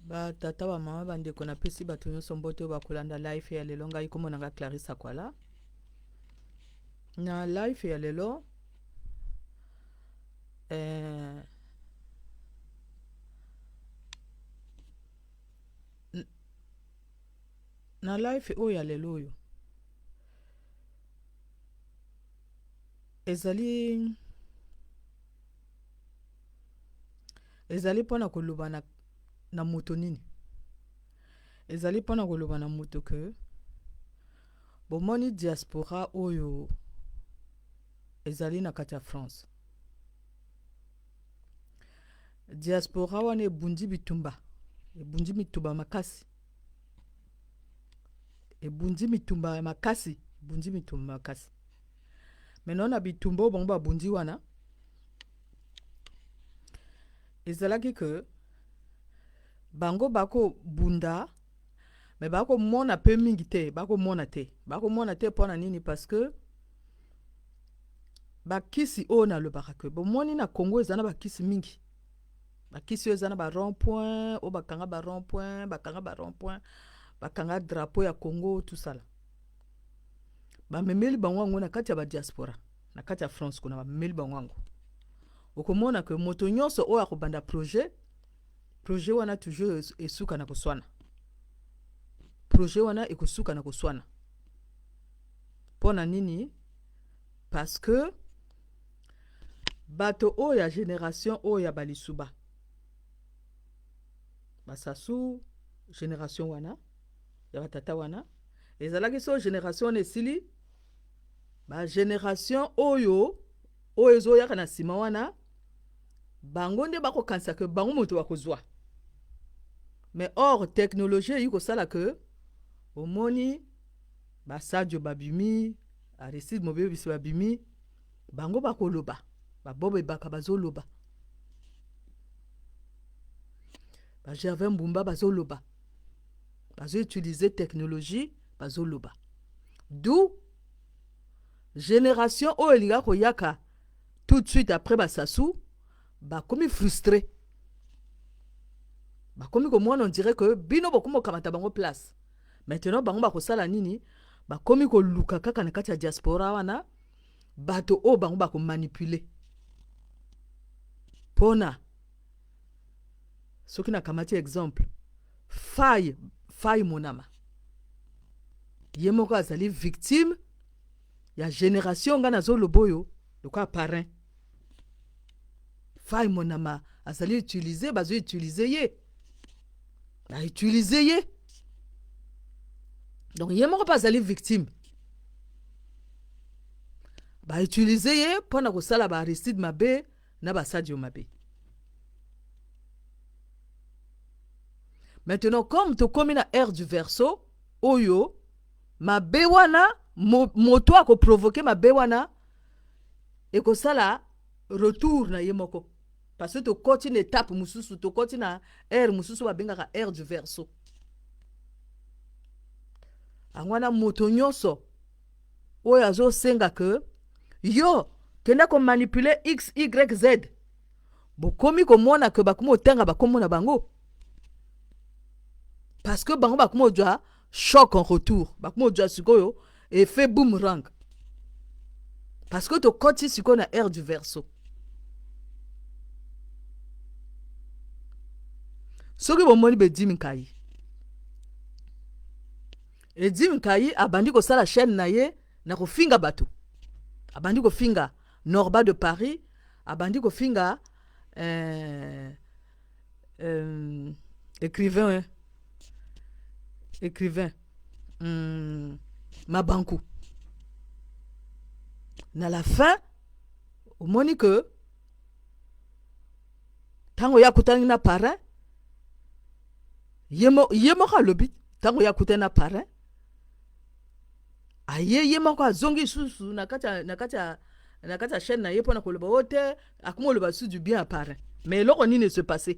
Ba tata ba mama ba ndeko napesi bato nyonso mbote oyo bakolanda live ya lelo. Ngai kombo na ngai Clarisse Akwala. Na live ya lelo eh, na live oyo ya lelo oyo ezali Ezali mpo na koloba na, na moto nini? Ezali mpo na koloba na moto ke bomoni diaspora oyo ezali na kati ya France. Diaspora wana ebundi bitumba, ebundi bitumba makasi, ebundi bitumba makasi, ebundi bitumba makasi. Maintenant na bitumba oyo bango babundi wana ezalaki que bango bakobunda me bakomona mpe mingi te, bakomona te, bakomona te mpo na nini? Parce que bakisi oyo nalobaka ke bomoni na Congo eza na bakisi mingi, bakisi oyo eza na ba rond point oyo bakanga ba rond point, bakanga ba rond point, bakanga drapeau ya Congo tout ça là, bamemeli bango yango na kati ya ba diaspora na kati ya France kuna bamemeli bango yango. Okomona ke moto nyonso oyo akobanda projet, projet wana toujours esuka na koswana, projet wana ekosuka na koswana. Mpo na nini? Parce que bato oyo ya generation oyo ya balisuba basasu generation wana ya batata wana ezalaki so generation wana esili, ba generation oyo oyo ezoyaka na nsima wana bango nde bakokanisa ke bango moto bakozwa. Mais or technologie eyi kosala ke omoni basadio babimi, Aristide Mobebisi babimi, bango bakoloba, babob ebaka bazoloba, ba Gervais Mbumba bazoloba, bazoutilize technologie bazoloba. D'où génération oyo elinga koyaka tout de suite après basasu bakomi frustré, bakomi komona on dirait que bino bokomi kokamata bango place. Maintenant bango bakosala nini? Bakomi koluka kaka na kati ya diaspora wana bato oyo bango bakomanipule mpona soki nakamati exemple Fay, Fay Monama ye moko azali victime ya génération nga nazoloba oyo lokola parrain. Fay Monama azali utiliser, bazo utiliser ye, ba utiliser ye, donc ye moko mpe azali victime, ba utiliser ye mpo na kosala ba Aristide mabe na ba Sadio mabe. Maintenant comme tokomi na ère du verso oyo mabe wana moto akoprovoke mabe wana ekosala retour na ye moko, parce que tokoti na étape mosusu, tokoti na ère mosusu babengaka ère du verso. Yango wana moto nyonso oyo azosenga ke yo kenda komanipule x y z, bokomi komona ke bakomi kotanga bakombo na bango, parce que bango bakomi kozwa choc en retour, bakomi kozwa sikoyo effet boomerang, parce que tokoti sikoyo na ère du verso. Soki bomoni Bedimi Nkai, Edimi Nkai abandi kosala chaîne na ye na kofinga bato, abandi kofinga Norba de Paris, abandi kofinga écrivain, écrivain Mabanku. Na la fin omoni ke ntango ye akutani na parrain, ye moko alobi ntango ye akutani na parrain aye ye moko azongi lisusu na kati ya, na kati ya, na kati ya chaîne na ye mpona koloba o te, akoma oloba su du bien ya parrain. Mais eloko nini se passe?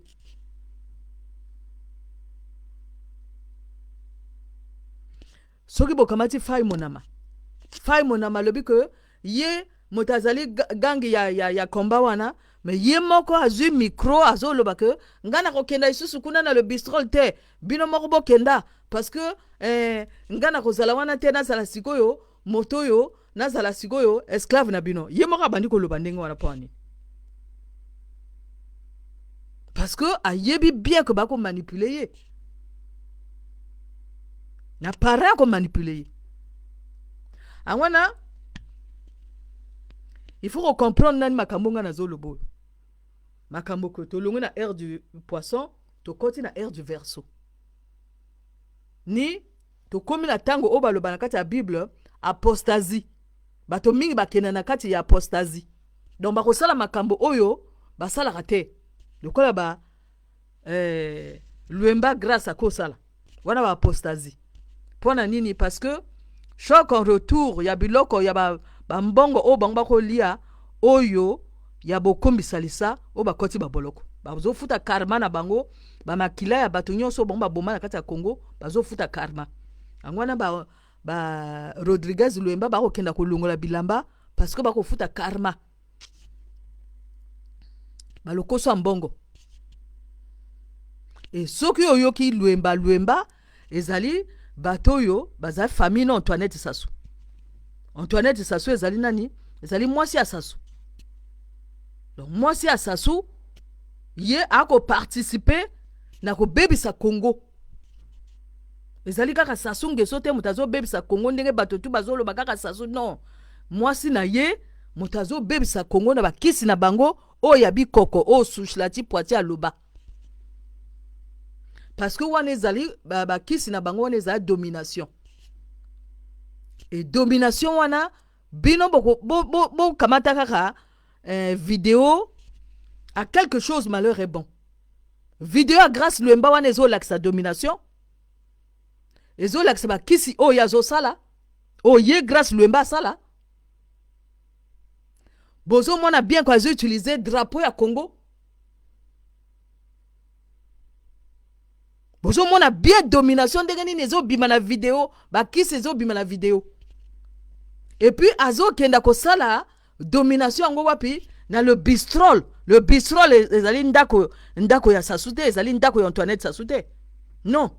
Soki bokamati Fay Monama, Fay Monama alobi ke ye moto azali gangi ya combat wana. Mais ye moko azwi micro, azoloba ke ngai nakokenda lisusu kuna na Le Bistrol te, bino moko bokenda, parce que ngai nakozala wana te, nazala sikoyo moto oyo, nazala sikoyo esclave na bino. Ye moko abandi koloba ndenge wana. Mpo ani? Parce que ayebi bien ke bakomanipuler ye na parrain, akomanipuler ye. Yango wana il faut kocomprendre nani makambo ngai nazoloba oyo, makambo ke tolongwi na ère du Poisson, tokɔti na ère du Verseau. Ni tokómi na ntango oyo baloba na kati ya Bible, apostasie. Bato mingi bakenda na kati ya apostasie, donc bakosala makambo oyo basalaka te, lokola ba Lwemba Grâce akosala wana baapostasie. Mpo na nini? Parce que choc en retour ya biloko ya bambongo oyo bango bakolia, oyo ya bokombisalisa, oyo bakoti baboloko, bazofuta karma na bango. Bamakila ya bato nyonso bango baboma na kati ya Congo, bazofuta karma yango wana. Ba Rodriguez Lwemba bakokenda kolongola bilamba parce que bakofuta karma, balokoso ya mbongo. E soki oyoki Lwemba, Lwemba ezali bato oyo bazali famille na Antoinette Sassou. Antoinette Sassou ezali nani? Ezali mwasi ya Sassou. Donc mwasi ya Sassou, ye akoparticiper na kobebisa Congo. Ezali kaka Sassou Nguesso te moto azobebisa Congo, ndenge bato tu bazoloba kaka Sassou. Non, mwasi na ye moto azobebisa Congo na bakisi na bango oyo ya bikoko, oyo Sushlati Poiti aloba, parce que wana ezali bakisi na bango, wana ezali domination. E domination wana, bino bokamata kaka video à quelque chose, malheur est bon. Video ya Grâce Lwemba wana ezolakisa domination, ezolakisa bakisi oyo azosala, oyo ye Grâce Lwemba asala. Bozomona bien ko azoutiliser drapeau ya Congo. Bozomona bien domination ndenge nini ezobima na video, bakisi ezobima na video. Et puis azokenda kosala domination yango wapi? Na Le Bistrol. Le Bistrol ezali ndako ya Sassou te, ezali ndako ya Antoinette Sassou te. Non,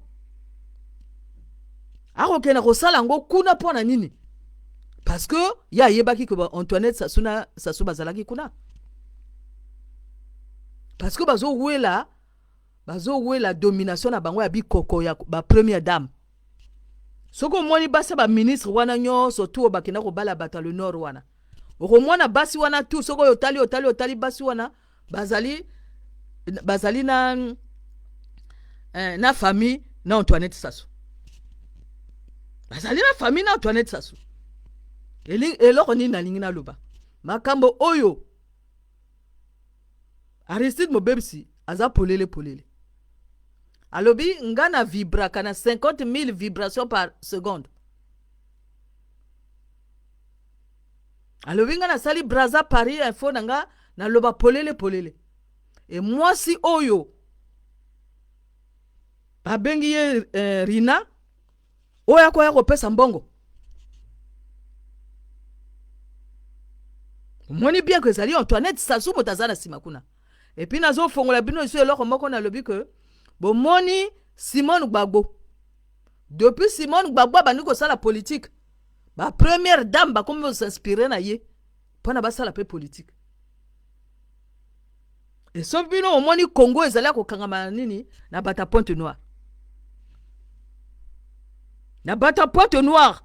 akokenda kosala yango kuna mpo na nini? Parce que ye ayebaki ke Antoinette Sassou na Sassou bazalaki kuna, parce que bazowela domination na bango ya bikoko ya bapremière dame. Soki omoni basi ya baministre wana nyonso tu oyo bakenda kobala bato ya le nord wana, okomona basi wana tu, soki oyo otali, otali, otali basi wana, bazali na famille na Antoinette Sassou, bazali na famille na Antoinette Sassou. Eloko nini nalingi naloba? Makambo oyo Aristide Mobebisi aza polele polele, alobi nga na vibraka na 50 000 vibrations par seconde. Alobi nga nasali Braza Paris Info na nga, naloba polele polele. E mwasi oyo babengi ye Rina, oyo akoya kopesa mbongo, omoni bien ke ezali Antoinette Sassou moto aza na nsima kuna. Et puis nazofongola bino lisusu eloko moko. Nalobi ke bomoni Simone Gbagbo, depuis Simone Gbagbo abandi kosala politique, bapremière dame bakomi kos'inspirer na ye mpona basala mpe politique. E soki bino omoni Congo ezali ya kokangama na nini? Na bato ya Pointe Noire, na bato ya Pointe Noire.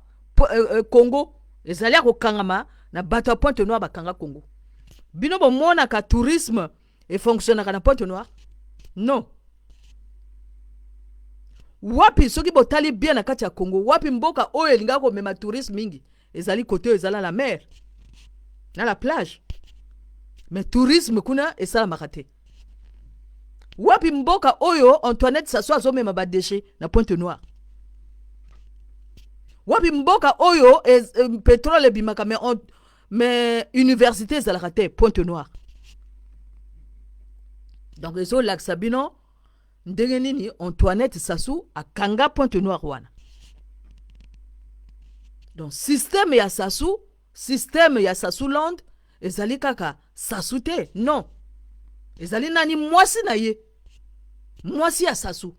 Congo ezali ya kokangama na bato ya Pointe Noire, bakanga Congo. Bino bomonaka tourisme efonctionnaka na Pointe Noire? Non. Wapi? Soki botali bien na kati ya Congo, wapi mboka oyo elingaka komema tourisme mingi? Ezali kote oyo ezala la mer na la plage, mais tourisme kuna esalamaka te. Wapi mboka oyo Antoinette Sassou azomema badéchets na Pointe Noire? Wapi mboka oyo pétrole ebimaka mais université ezalaka te? Pointe Noire. Donc ezolakisa bino ndenge nini Antoinette Sassou akanga Pointe Noire wana. Donc système ya Sassou, système ya Sassouland ezali kaka Sassou te, non. Ezali nani? Mwasi na ye, mwasi ya Sassou.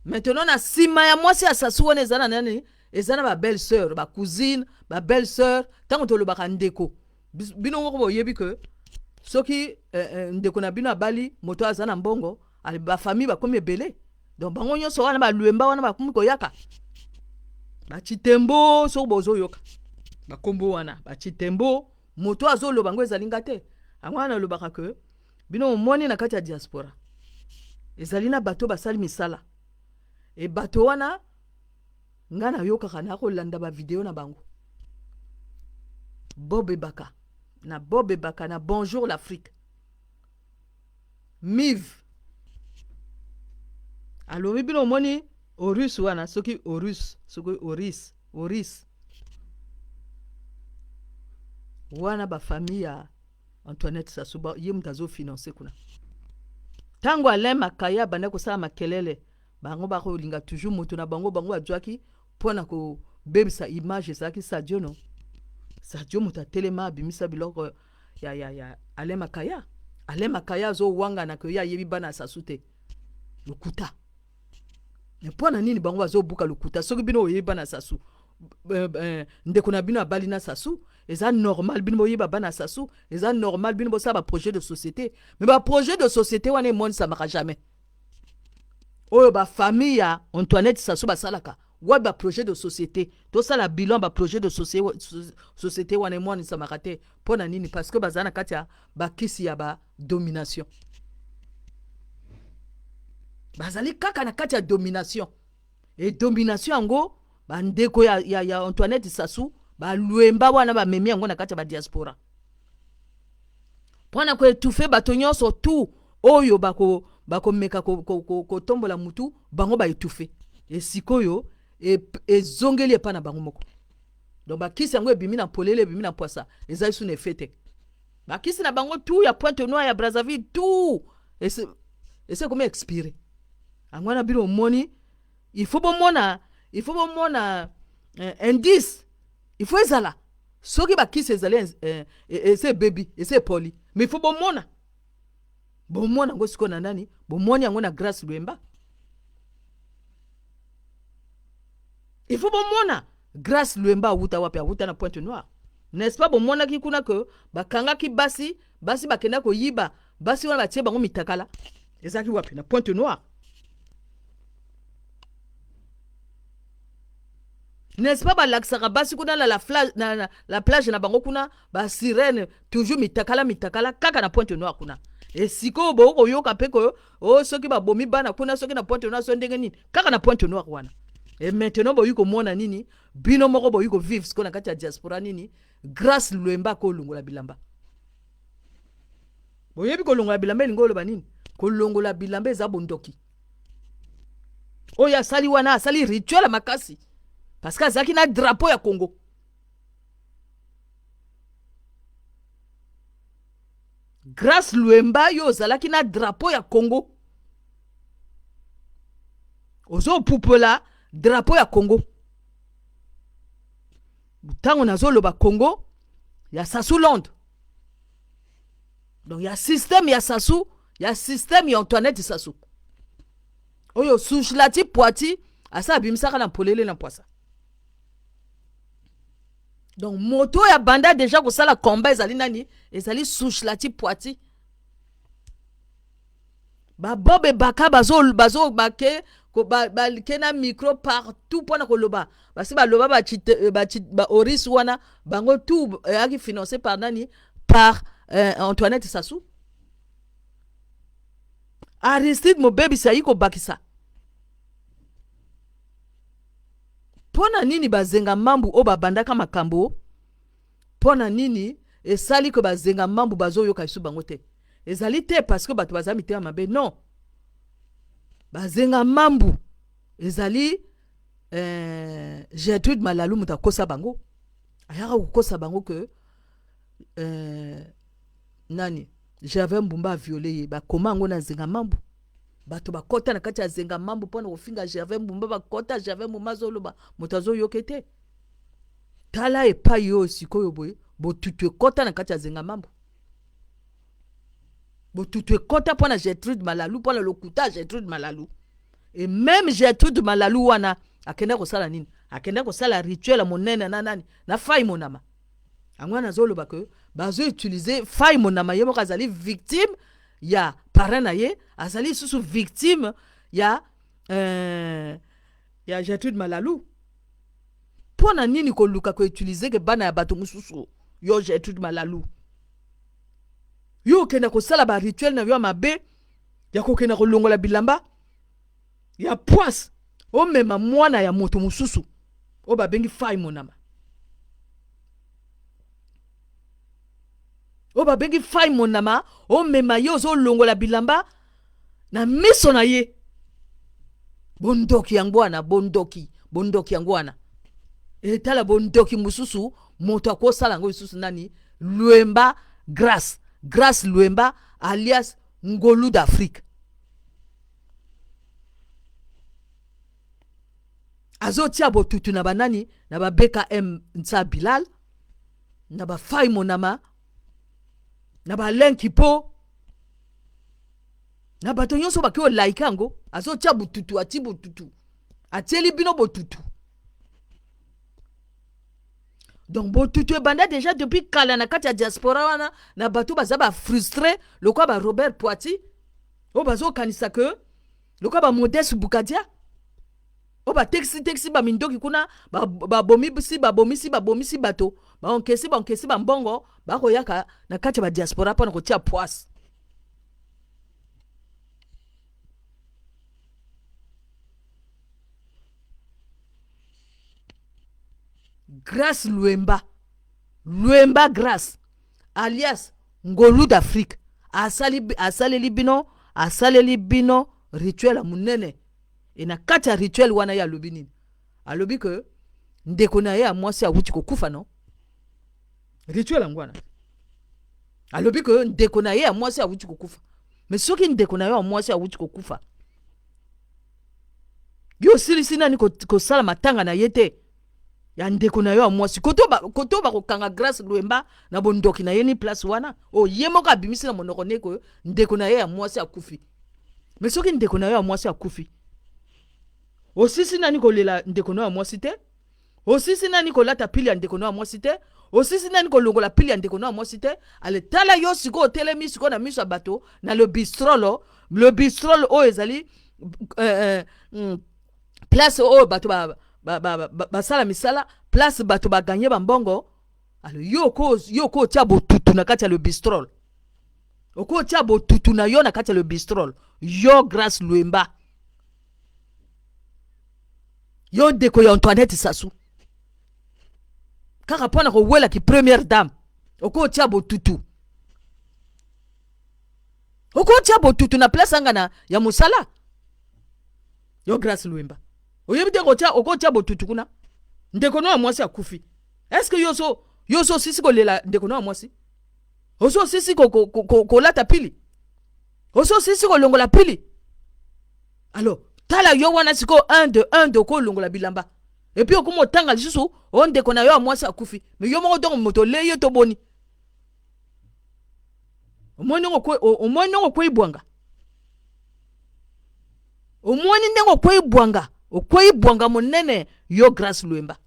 Maintenant na nsima ya mwasi ya Sassou wana eza na nani? Eza na babelle sœur, bacousine, babelle sœur. Ntango tolobaka ndeko, bino moko boyebi ke soki ndeko na bino abali moto aza na mbongo, bafamille bakomi ebele. Donc bango nyonso wana balwemba wana bakomi koyaka bachitembo. Soki bozoyoka bakombo wana bachitembo, moto azoloba ngo ezali nga te. Yango wana alobaka ke bino omoni na kati ya diaspora ezali na bato basali misala. E bato wana nga nayokaka, nakolanda bavideo na bango. Bob Ebaka na Bob Ebaka na Bonjour l'Afrique, Mive alobi bino omoni Horus wana, soki Horus, soki Oris, Oris wana, bafamille ya Antoinette Sassou, ye moto azofinance kuna. Ntango Alain Makaya abanda kosala makelele, bango bakolinga toujours moto na bango. Bango bazwaki mpona kobebisa image, ezalaki Sadio. No Sadio moto atelema, abimisa biloko ya Alain Makaya. Alain Makaya azowangana ke ye ayebi bana ya Sassou te. Lokuta. Mpo na nini bango bazobuka lokuta? Soki bino oyebi bana Sassou, ndeko na bino abali na Sassou, eza normal bino boyeba bana Sassou, eza normal bino bosala baprojet de société. Mais baprojet de société wana emonisamaka jamais. Oyo bafamille ya Antoinette Sassou basalaka wapi baprojet de société? Tosala bilan, baprojet de société wana emonisamaka te. Mpo na nini? Parce que baza na kati ya bakisi ya badomination, bazali kaka na kati ya domination. E domination yango, bandeko ya Antoinette Sassou balwemba wana bamemi yango na kati ya badiaspora mpona koétouffer bato nyonso tu oyo bakomeka kotombola mutu. Bango baétouffer. Esikoyo ezongeli epai na bango moko. Donc bakisi yango ebimi na polele, ebimi na poisa, eza lisu na efe te. Bakisi na bango tu ya Pointe Noire, ya Brazzaville, tout ese ekomi expiré. Yango wana bino omoni, il faut bomona, il faut bomona indice, il faut ezala. Soki bakisi ezali ese ebebi, ese epoli, mais il faut bomona, bomona yango sikoyo na nani? Bomoni yango na Grâce Lwemba. Il faut bomona Grâce Lwemba awuta wapi? Awuta na Pointe Noire, n'est-ce pas? Bomonaki kuna ke bakangaki basi, basi bakenda koyiba, basi wana batie bango mitakala, ezalaki wapi? Na Pointe Noire, n'est-ce pas? Balakisaka basi kuna na la plage na bango kuna, basirene toujours mitakala, mitakala kaka na Pointe Noire kuna. Esikoyo bokoyoka mpe koyo o soki babomi bana kuna, soki na Pointe Noire, so ndenge nini, kaka na Pointe Noire wana. E maintenant boyi komona nini? Bino moko boyi kovivre sikoyo na kati ya diaspora nini? Grâce Lwemba akolongola bilamba. Boyebi kolongola bilamba elingi oloba nini? Kolongola bilamba eza bondoki. Oyo asali wana, asali rituel ya makasi parce que azalaki na drapeau ya Congo. Grâce Lwemba, yo ozalaki na drapeau ya Congo, ozopupola drapeau ya Congo. Ntango nazoloba Congo ya Sassou Londres, donc ya système ya Sassou, ya système ya Antoinette Sassou, oyo Suslati Poati asa abimisaka na polele na poisa. Donc moto oyo abanda déjà kosala combat ezali nani? Ezali Suslati Poati. Babobe baka bazo bazo bake bake na micro partout mpona koloba. Basi baloba baoris wana, bango tout eyaki financé par nani? Par Antoinette Sassou. Aristide mobebisi ayi kobakisa. Mpo na nini bazenga mambu oyo babandaka makambo? Mpo na nini esali ke bazenga mambu bazoyoka lisu bango te? Ezali te parce que bato baza mitema mabe, non. Bazenga mambu ezali Gertrude Malalu moto akosa bango, ayaka kokosa bango ke nani, Gervais Mbumba aviole ye. Bakoma yango na Zenga Mambu. Bato bakɔta na kati ya Zenga Mambu mpona kofinga Gervais Mbumba. Bakɔta, Gervais Mbumba azoloba, moto azoyoka te. Tala epai oyo sikoyo boye botutu ekɔta na kati ya Zenga Mambu. Botutu ekɔta mpo na Gertrude Malalu, mpo na lokuta ya Gertrude Malalu. Et même Gertrude Malalu wana akenda kosala nini? Akenda kosala rituel ya monene na nani? Na Fai Monama. Yango wana azoloba ke bazoutilize Fai Monama, ye moko azali victime ya parrain na ye, azali lisusu victime ya Gertrude Malalu. Mpo na nini koluka koutilize ke bana ya bato mosusu? Yo Gertrude Malalu, yo okenda kosala barituel na yo ya mabe ya kokenda kolongola bilamba ya poise, omema mwana ya moto mosusu oyo babengi Fai Monama, oyo babengi Fai Monama, omema ye, ozolongola bilamba na miso na ye. Bondoki yango wana, bondoki, bondoki yango wana. Etala bondoki mosusu, moto akosala yango lisusu nani? Lwemba Grace, Grace Lwemba alias Ngolu d'Afrique. Azotia botutu na banani? Na ba BKM Nsa Bilal, na ba Fai Monama, na ba Lenkipo, na bato nyonso baki olaika yango. Azotia botutu, ati botutu, atieli bino botutu. Donc botutu ebanda déjà depuis kala na kati ya diaspora wana, na bato baza bafrustre lokola ba Robert Poiti, oyo bazokanisa ke lokola ba Modeste Bukadia, oyo batekisi bamindoki kuna, babomisi babomisi babomisi bato, baonkesi baonkesi bambongo, bakoyaka na kati ya badiaspora mpona kotia poise. Grace Lwemba, Lwemba Grace alias Ngolu d'Afrique, asali asaleli bino, asaleli bino rituel ya monene. E na kati ya rituel wana, ye alobi nini? Alobi ke ndeko na ye ya mwasi awuti kokufa. No rituel yango wana, alobi ke ndeko na ye ya mwasi awuti kokufa. Mais soki ndeko na yo ya mwasi awuti kokufa, yo osilisi nani kosala matanga na ye te, ya ndeko na yo ya mwasi? Koto bakokanga Grace Lwemba na bondoki na ye ni place wana oyo ye moko abimisi na monoko neko ndeko na ye ya mwasi akufi. Mais soki ndeko na yo ya mwasi akufi, osisi nani kolela ndeko na yo ya mwasi te, osisi nani kolata pili ya ndeko na yo ya mwasi te, osisi nani kolongola pili ya ndeko na yo ya mwasi te. Ale tala yo sikoyo, otelemi sikoyo na miso ya bato na le bistrolo, le bistrol oyo ezali place oyo bato basala ba misala, place bato baganye bambongo. Alo yo oko otia botutu na kati ya le bistrol, oko otia botutu na yo na kati ya le bistrol. Yo Grace Lwemba, yo ndeko ya Antoinette Sasu, kaka mpo na kowelaki première dame, okotia botutu, okotia botutu na place anga na ya mosala. Yo Grace Lwemba, oyebi te kotia, okotia botutu kuna. Ndeko no ya mwasi akufi, est-ce yo so, yo so osisi kolela ndeko no ya mwasi? Oso osisi kolata pili? Oso osisi kolongola pili? Alors tala yo wana sikoyo, 1 2 1 2, okolongola bilamba et puis okoma otanga lisusu o ndeko na yo ya mwasi akufi. Mais yo moko ntongo moto olei ye, toboni omoni ndenge okwei bwanga, omoni ndenge okwei bwanga, okwei bwanga monene, yo Grace Lwemba.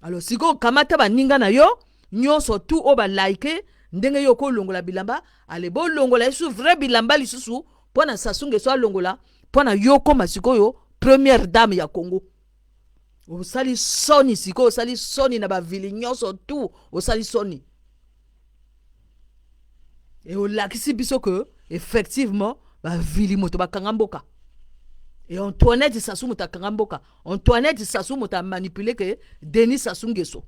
Alors sikoyo kamata baninga na yo nyonso tu oyo balike ndenge yo okolongola bilamba. Ale bolongola lisusu vrai bilamba lisusu mpo na Sassou Nguesso alongola mpo na yo koma sikoyo première dame ya Congo. Osali soni sikoyo, osali soni na bavili nyonso tu, osali soni e olakisi biso ke effectivement bavili moto bakanga mboka e Antoinette Sassou moto akanga mboka. Antoinette Sassou moto amanipule ke Denis Sassou Nguesso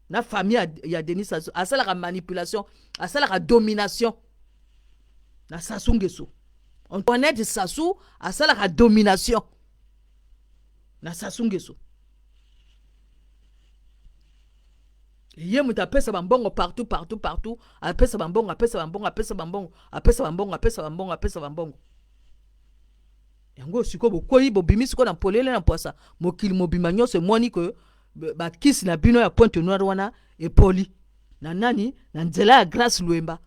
na famille ya Denis Sassou, asalaka manipulation, asalaka domination na Sassou Nguesso. Antoinette Sassou asalaka domination na Sassou Nguesso. Ye moto apesa bambongo partout, partout, partout. Apesa bambongo, apesa bambongo, apesa bambongo, apesa bambongo, apesa bambongo, apesa bambongo. Yango sikoyo bokwei, bobimi sikoyo na polele na mpwasa, mokili mobima nyonso emoni ke bakisi na bino ya Pointe Noire wana epoli na nani? Na nzela ya Grace Lwemba.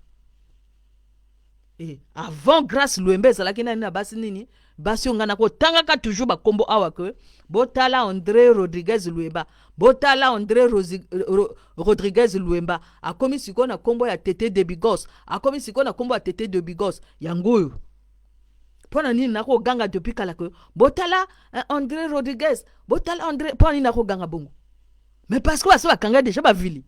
E avant Grace Lwemba ezalaki nani na basi nini? Basi oyo ngai nakotangaka toujours bakombo awa ke botala André Rodriguez Lwemba, botala André Rodriguez Lwemba akomi sikoyo na kombo ya Tete de Bigos, akomi sikoyo na kombo ya Tete de Bigos. Yango oyo mpo na nini nakoganga depuis kala ke botala André Rodriguez, botala André? Mpo na nini nakoganga bongo? Mais parce que basi bakanga deja bavili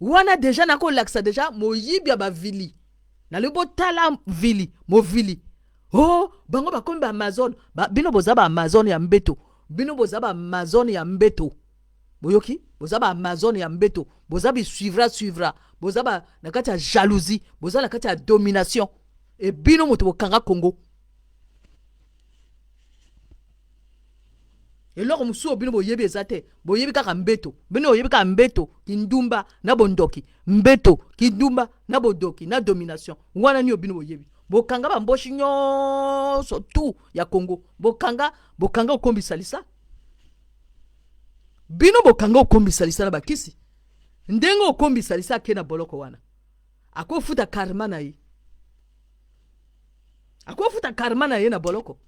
wana deja, nakolakisa deja moyibi ya bavili. Nalobi botala vili movili. Oh, bango bakomi baamazone ba, bino boza baamazone ya mbeto, bino boza baamazone ya mbeto. Boyoki? Boza baamazone ya mbeto, boza bisuivra suivra, boza ba, na kati ya jalousie, boza na kati ya domination. E bino moto bokanga Congo. Eloko mosusu oyo bino boyebi eza te, boyebi kaka mbeto. Bino boyebi kaka mbeto, kindumba na bondoki, mbeto, kindumba na bodoki na domination. Wana nio bino boyebi. Bokanga bamboshi nyonso tu ya Congo, bokanga, bokanga okombisa lisa. Bino bokanga okombisa lisa na bakisi. Ndenge okombisa lisa ake na boloko wana, akofuta karma na ye, akofuta karma na ye na boloko,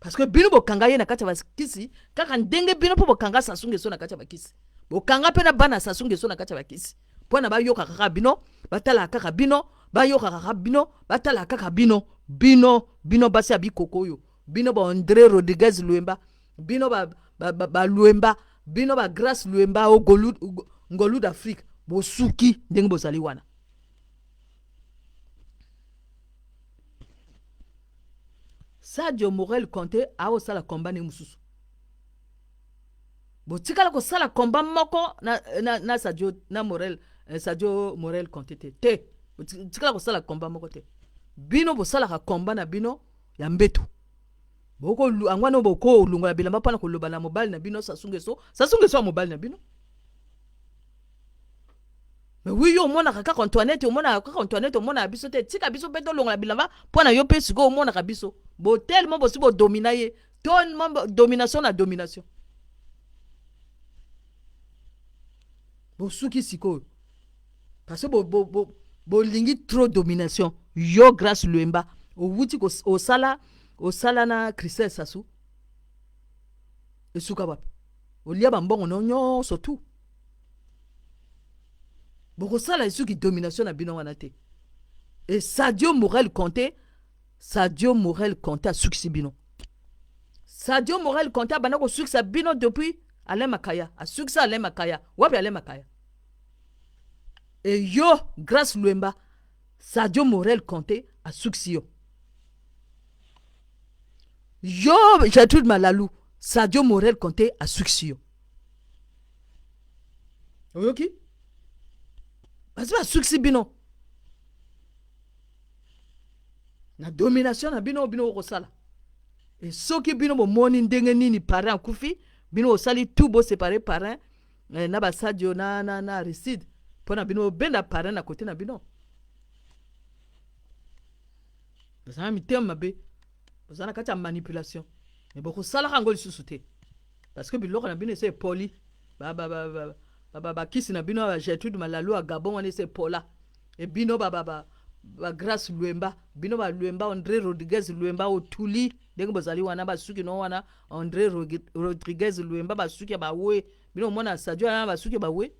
parce que bino bokanga ye na kati ya bakisi kaka ndenge bino mpo bokanga Sassou Nguesso na kati ya bakisi, bokanga mpe na bana Sassou Nguesso na kati ya bakisi, mpo na bayokaka kaka bino, batalaka kaka bino, bayokaka kaka bino, batalaka kaka bino. Bino, bino basi ya bikoko oyo, bino ba André Rodriguez Lwemba, bino ba, ba, ba, ba Lwemba, bino ba Grace Lwemba o Ngolu, Ngolu d'Afrique, bosuki ndenge bozali wana. Sadio Morel Conte aosala combat ndenge mosusu. Botikala kosala combat moko na, na, na Sadio na Morel, Sadio Morel Conte te te. Botikala kosala combat moko te. Bino bosalaka combat na bino ya mbeto. Boko yango wana bokolongola bilamba mpona koloba na mobali na bino Sassou Nguesso, Sassou Nguesso ya mobali na bino. Mais oui, yo omonaka kaka Antoinette, omonaka kaka Antoinette, omonaka biso te. Tika biso mpe tolongola bilamba mpo na yo mpe sikoyo omonaka biso. Botelema bosi bodomina ye. Tellement domination na domination. Bosuki sikoyo. Parce que bo, bo, bo, bolingi trop domination. Yo Grace Lwemba, owuti osala, osala na Christelle Sassou. Esuka wapi? Olia bambongo no nyonso tout. Bokosala esuki domination na bino wana te. E Sadio Morel Conte, Sadio Morel Conte asukisi bino. Sadio Morel Conte abanda kosukisa bino depuis Alain Makaya, asukisa Alain Makaya. Wapi Alain Makaya? E yo Grace Lwemba, Sadio Morel Conte asukisi yo. Yo Gertrude Malalu, Sadio Morel Conte asukisi yo. Oyoki? Basi basukisi bino na domination na bino, bino okosala. E soki bino bomoni ndenge nini parrain akufi, bino osali tout bosepare parrain na basadio na, na, na Aristide, mpo na bino bobenda parrain na kote na bino. Boza na mitema mabe, boza na kati ya manipulation, me bokosalaka yango lisusu te, parce que biloko na bino ese epoli. Bakisi na bino ya Gertrude Malalu ya Gabon wana ese epola. E bino ba, ba, ba, ba Grace Lwemba, bino ba Lwemba, André Rodriguez Lwemba otuli ndenge bozali wana, basuki no wana André Rodriguez Lwemba, basuki ya bawe. Bino omona Sadio wana basuki ya bawe.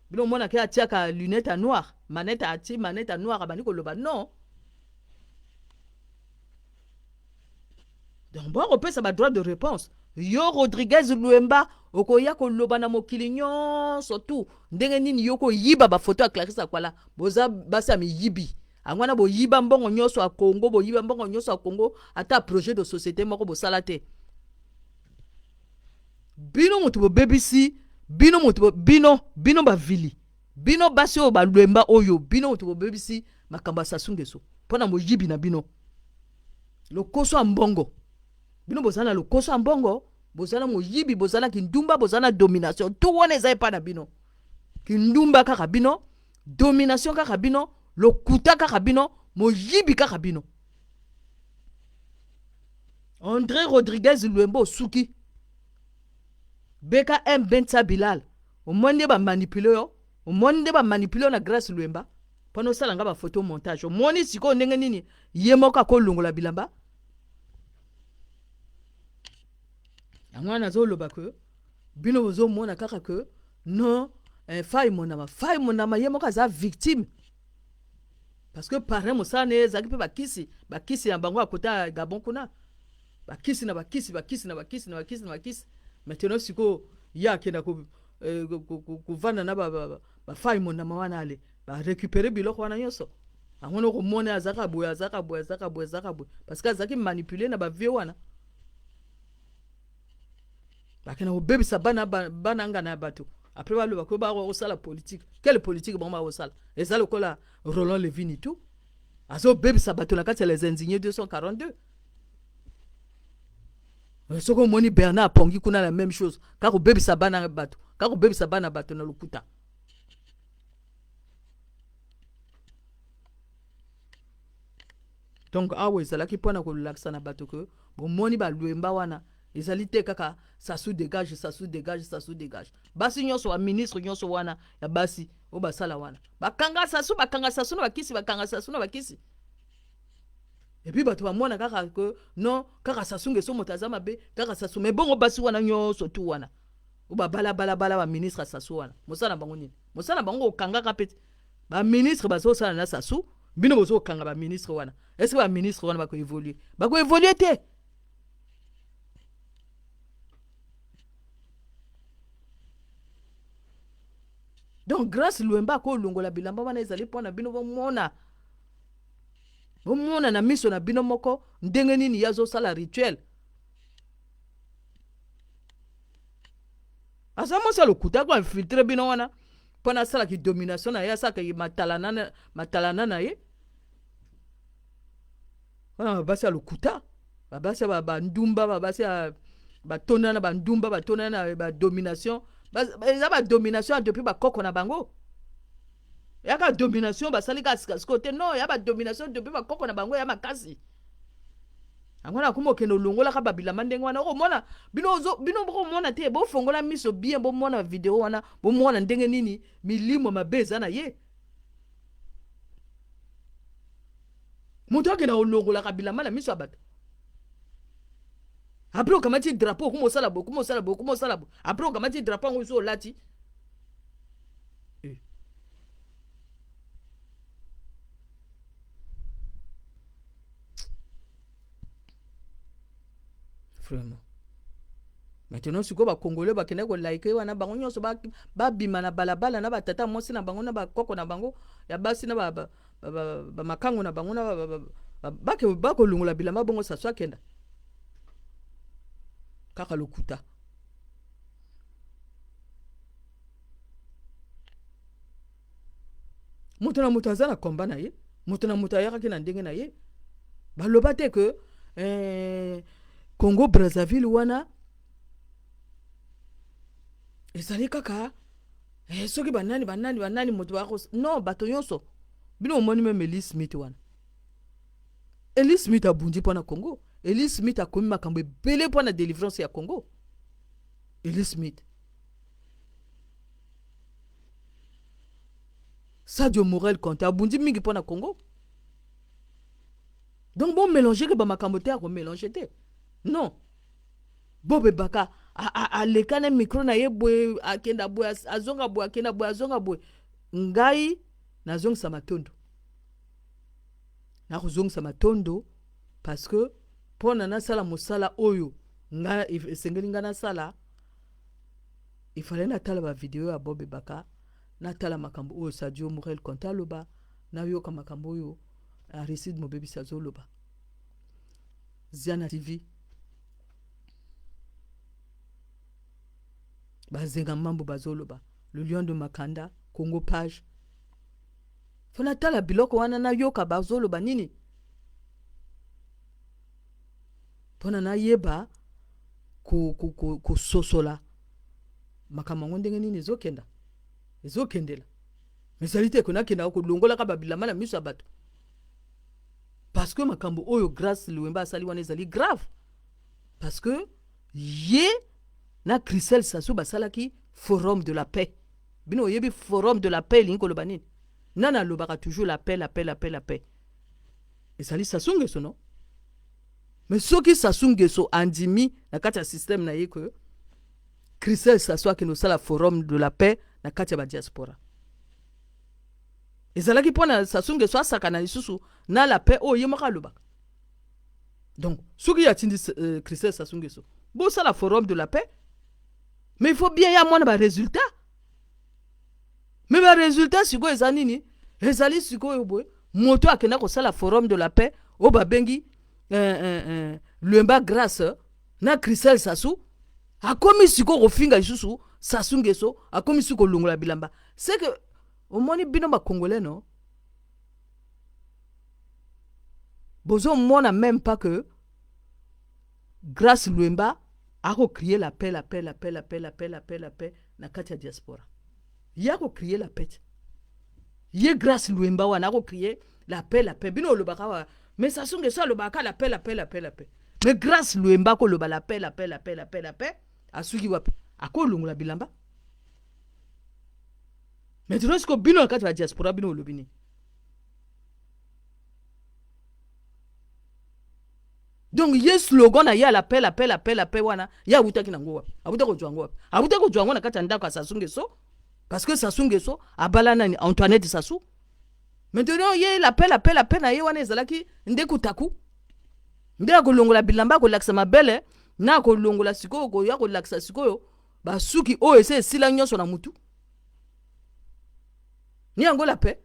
Bino omona ke atiaka lunette ya noir, manette, ati manette ya noir, abandi koloba non. Donc bokopesa ba droit de réponse. Yo Rodriguez Lwemba okoya koloba na mokili nyonso tu ndenge nini yo koyiba ba photo ya Clarisse Akwala. Boza basi ya miyibi. Yango wana boyiba mbongo nyonso ya Congo, boyiba mbongo nyonso ya Congo, ata projet de société moko bosala te. Bino moto bobebisi, bino moto bino, bino bavili, bino basi oyo balwemba oyo, bino moto bobebisi makambo ya Sassou Nguesso mpo na moyibi na bino. Lokoso ya mbongo. Bino boza na lokoso ya mbongo, boza na moyibi, boza na kindumba, boza na domination. Tout wana eza epa na bino. Kindumba kaka bino, domination kaka bino, lokuta kaka bino, moyibi kaka bino. André Rodriguez Lwembo osuki. BKM Bentsa Bilal, omoni nde ba manipule yo, omoni nde ba manipule yo na Grace Lwemba. mpona osala nga bafoto montage. Omoni sikoyo ndenge nini ye moko akolongola bilamba yango wana. Azoloba ke bino bozomona kaka ke non, eh, Fai Monama, Fai Monama ye moko aza victime, parce que parrain mosala na ye ezalaki mpe bakisi, bakisi na bango akota ya Gabon kuna, bakisi na bakisi, bakisi na bakisi na bakisi na bakisi. Maintenant sikoyo ye akenda kovanda na baFai Monama wana, ale barécupérer biloko wana nyonso. Yango na komona azalaka boye, azalaka boye, azalaka boye, azalaka boye, parce que azalaki manipulé na bavieux wana. Bakenda kobebisa bana, bana ngana ya bato. Après baloba ko bakosala politique. Quelle politique bango bakosala? Eza lokola Roland Levini tout azobebisa bato na kati ya Les Indignés 242. Soki omoni Bernard apongi kuna, la même chose, kaka kobebisa bana bato, kaka kobebisa bana bato na lokuta. Donc awa ezalaki mpona kolakisa na bato ke bomoni balwemba wana ezali te kaka Sassou dégage, Sassou dégage, Sassou dégage. Basi nyonso, baministre nyonso wana ya basi oyo basala wana, bakanga Sassou, bakanga Sassou na bakisi, bakanga Sassou na bakisi. Et puis bato bamona kaka ke non, kaka Sassou Nguesso moto aza mabe, kaka Sassou. Mais bongo basi wana nyonso tu wana oyo babalabalabala baministre ya Sassou wana, mosala na bango nini? Mosala na bango kokangaka mpe baministre bazosala na Sassou. Bino bozokanga baministre wana, est ce que baministre wana bakoévoluer? Bakoévoluer te. Donc Grâce Lwemba akolongola bilamba wana ezali mpo na bino bomona, bomona na miso na bino moko ndenge nini ye azosala rituel. Aza mwasi ya lokuta, akoinfiltrer bino wana mpo na asalaki domination na ye, asalaki matalana, matalana na ye wana. Babasi ya lokuta, babasi ya bandumba, babasi ya batonda na bandumba, batonda na badomination. Eza badomination ya depuis bakoko na bango. Yaka domination basali kaka sikasikoyo te, non, ya badomination depuis bakoko na bango ya makasi. Yango wana akoma okende olongolaka babilamba ndenge wana. Okomona bino, bino bokomona te. Bofongola miso bien, bomona video wana, bomona ndenge nini milimo mabe eza na ye. Moto akenda kolongolaka bilamba na miso ya bato, après okamati drapeau, okoma osala boye, okoma osala boye, okoma osala boye. Après okamati drapeau yango so olati eh. Vraiment, maintenant sikoyo bakongole bakende kolaike wana, bango nyonso babima na balabala na batata mwasi na bango, na bakoko na bango ya basi, na bamakango na bango, na bakolongola bilamba. Bongo Sassou akenda kaka lokuta. Moto na moto aza na komba na ye, moto na moto ayakaki na ndenge na ye. Baloba te ke Congo Brazzaville wana ezali kaka soki banani, banani, banani, moto bako non, bato nyonso. Bino omoni même Eli Smith wana, Eli Smith abundi mpo na Congo. Eli Smith akomi makambo ebele mpo na délivrance ya Congo. Eli Smith, Sadio Morel Conte abundi mingi mpo na Congo. Donc bomélange ke bamakambo te, akomélange te, non. Bobebaka aleka na micro na ye boye, akenda boye, azonga boye, akenda boye, azonga boye. Ngai nazongisa matondo, nakozongisa matondo, parce que mpo na nasala mosala oyo nga esengeli ngai nasala, ifale natala bavideo ya Bob Ebaka, natala makambo oyo Sadio Morel Conte aloba, nayoka makambo oyo Aristide Mobebisi azoloba, Ziana TV, Bazenga Mambo bazoloba, le Lion de Makanda, Congo Page. Fo natala biloko wana, nayoka bazoloba nini, mpona nayeba kososola makambo yango ndenge nini ezokenda, ezokendela. Ezali te konakendaka kolongolaka babilamba na miso ya bato, parce que makambo oyo Grâce Luwemba asali wana ezali grave, parce que ye na Christelle Sassou basalaki Forum de la paix. Bino oyebi Forum de la paix elingi koloba nini? Nani alobaka toujours la paix, la paix, la paix, la paix? Ezali Sassou Nguesso, non? Mais soki Sassou Nguesso andimi na kati ya système na ye que Christelle Sassou akende kosala forum de la paix na kati ya ba diaspora, ezalaki mpo na Sassou Nguesso asakana lisusu na la paix oyo ye moko alobaka. Donc soki ye atindi Christelle Sassou Nguesso bosala forum de la paix, mais il faut bien ya mwana ba résultat. Mais ba résultat sikoyo eza nini? Ezali sikoyo boye, moto akenda kosala forum de la paix oyo babengi Luemba Grace na Christelle Sassou, akomi sikoyo kofinga lisusu Sassou Nguesso, akomi sikoyo kolongola bilamba. C'est que omoni bino ba Congolais, non, bozomona même pas que Grace Luemba akocrier la paix, la paix, la paix, la paix, la paix, la paix, la paix na kati ya diaspora. Ye akocrier la paix te. Ye Grace Luemba wana akocrier la paix, la paix. Bino olobaka wa, mais Sassou Nguesso alobaka la paix, la paix, la paix, la paix. Mais Grace Luemba akoloba la paix, la paix, la paix, la paix, la paix, asuki wapi? Akolongola bilamba. Maintenant sikoyo bino na kati ya diaspora, bino olobi nini? Donc ye slogan na ye ya la paix, la paix, la paix, la paix wana, ye awutaki nango wapi? Awutaki kozwa yango wapi? Awutaki kozwa yango na kati ya ndako ya Sassou Nguesso, parce que Sassou Nguesso abala nani? Antoinette Sassou. Maintenant ye la paix, la paix, la paix na ye wana ezalaki nde kutaku, nde akolongola bilamba, akolakisa mabele, na akolongola sikoyo, koya kolakisa sikoyo basuki oyo ese esila nyonso na mutu ni yango la paix.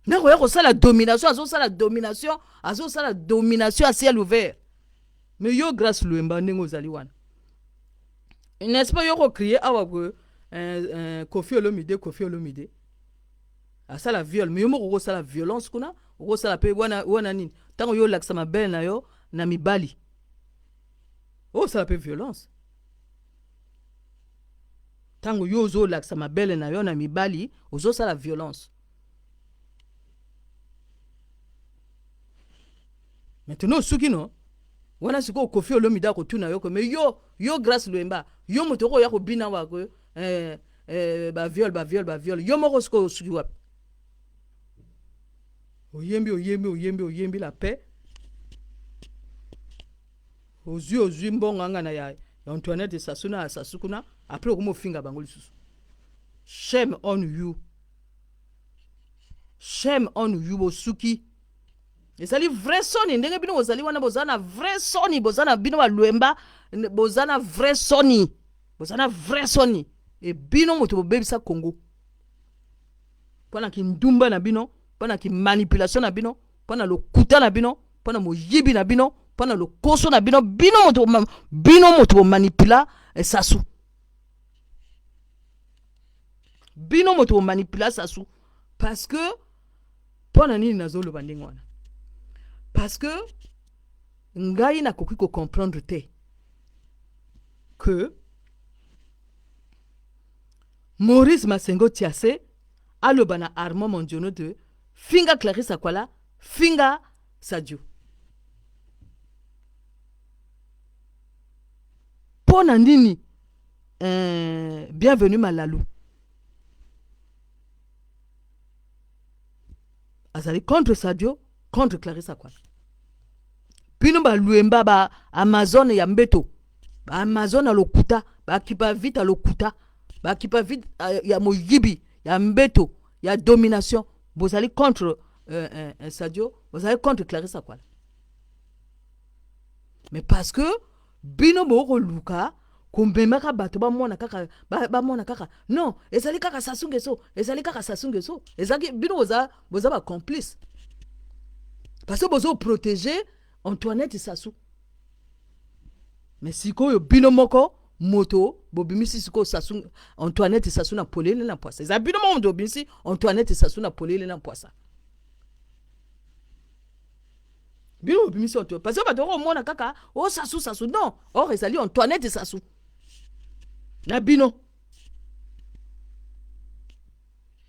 Nde koya kosala domination, azosala domination, azosala domination à ciel ouvert. Mais yo Grace Luemba, ndenge ozali wana, n'est-ce pas, yo kocrier awa ke Koffi Olomide, Koffi Olomide asala viol, mais yo moko okosala violence kuna, okosala mpe wana, wana nini? Ntango yo olakisa mabele na yo na mibali, osala mpe violence. Ntango yo ozolakisa mabele na yo na mibali, ozosala violence. Maintenant osuki no wana. Sikoyo Koffi Olomide akotuna yo ko, mais yo, yo Grace Luemba, yo moto okoya kobina wako baviol, baviol, baviol, yo moko sikoyo osuki wapi? Oyembi, oyembi, oyembi, oyembi la paix, ozwi, ozwi mbongo anga na ya Antoinette Sassou na ya Sassou kuna, après okoma ofinga bango lisusu. Shame on you, shame on you. Bosuki, ezali vrai soni ndenge bino bozali wana. Boza na vrai soni, boza na bino balwemba, boza na vrai soni, boza na vrai soni. E bino moto bobebisa Congo mpo na kindumba na bino, mpo na kimanipulation na bino, mpo na lokuta na bino, mpo na moyibi na bino, mpo na lokoso na bino. Bino moto bomanipula Sassou, bino moto bomanipula Sassou. Parce que mpo na nini nazoloba ndenge wana? Parce que ngai nakoki kocomprendre te que Maurice Masengo Tiase aloba na Armand Mondiono de finga Clarisse Akwala, finga Sadio. Mpo na nini Bienvenu Malalu azali contre Sadio, contre Clarisse Akwala? Bino balwemba, ba Amazone ya mbeto, ba Amazone ya lokuta, bakipa vita lokuta, bakipa vita ya moyibi, ya mbeto, ya domination, bozali contre Sadio, bozali contre Clarisse Akwala. Mais parce que bino bokoluka komemaka bato bamona kaka, bamona kaka non, ezali kaka Sassou Nguesso, ezali kaka Sassou Nguesso. Ezalaki bino, boza bacomplice, parce que bozoprotéger Antoinette Sassou. Mais sikoyo bino moko moto bobimisi sikoyo Sassou, Antoinette Sassou na polele na poisa. Eza bino moko moto bobimisi Antoinette Sassou na polele na poisa. Bino bobimisi Antoine, parce que bato okomona kaka o Sassou, Sassou, non, or ezali Antoinette Sassou na bino.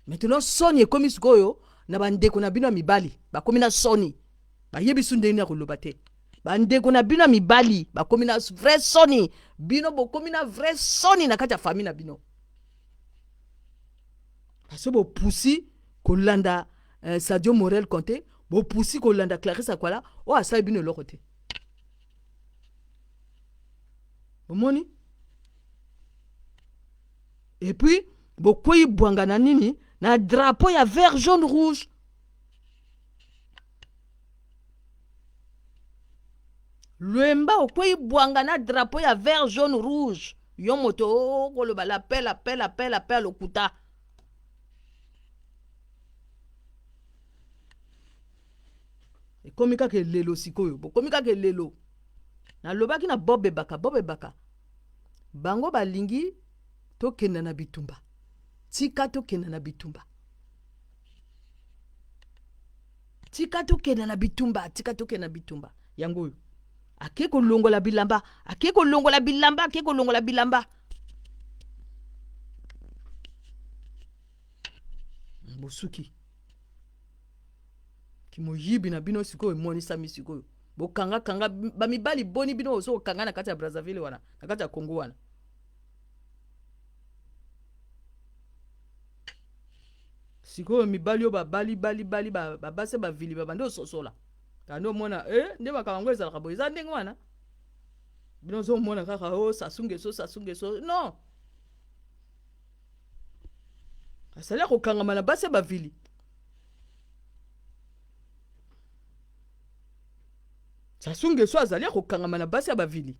Maintenant soni ekomi sikoyo na bandeko na bino ya mibali, bakomi na soni, bayebi su ndenge nini ya koloba te. Bandeko na bino ya mibali bakomi na vrai soni, bino bokomi na vrai soni na kati ya famille na bino. Parce bopusi kolanda Sadio Morel Conte, bopusi kolanda Clarisse Akwala oyo asali bino eloko te. Bomoni? Et puis bokwei bwanga na nini? Na drapeau ya vert jaune rouge. Lwemba okwei bwanga na drapeau ya vert jaune rouge. Yo moto okoloba la paix, la paix, la paix, la paix lokuta. Ekomi kaka elelo sikoyo, bokomi kaka elelo. Nalobaki na Bob Ebaka, Bob Ebaka, bango balingi tokenda na bitumba. Tika tokenda na bitumba. Tika tokenda na bitumba, tika tokenda na bitumba. Yango oyo. Ake kolongola bilamba, ake kolongola bilamba, ake kolongola bilamba. Bosuki. Kimoyibi na bino sikoyo emonisami sikoyo. Bokanga kanga ba mibali boni bino ozo kokanga na kati ya Brazzaville wana, na kati ya Congo wana. Sikoyo mibali oyo babali bali bali babasi bavili babandi ososola. Kando omona nde makambo yango ezalaka boye, eza ndenge wana. Bino ozomona kaka o Sassou Nguesso, Sassou Nguesso. Non. Asali akokangama na basi ya bavili. Sassou Nguesso azali akokangama na basi ya bavili.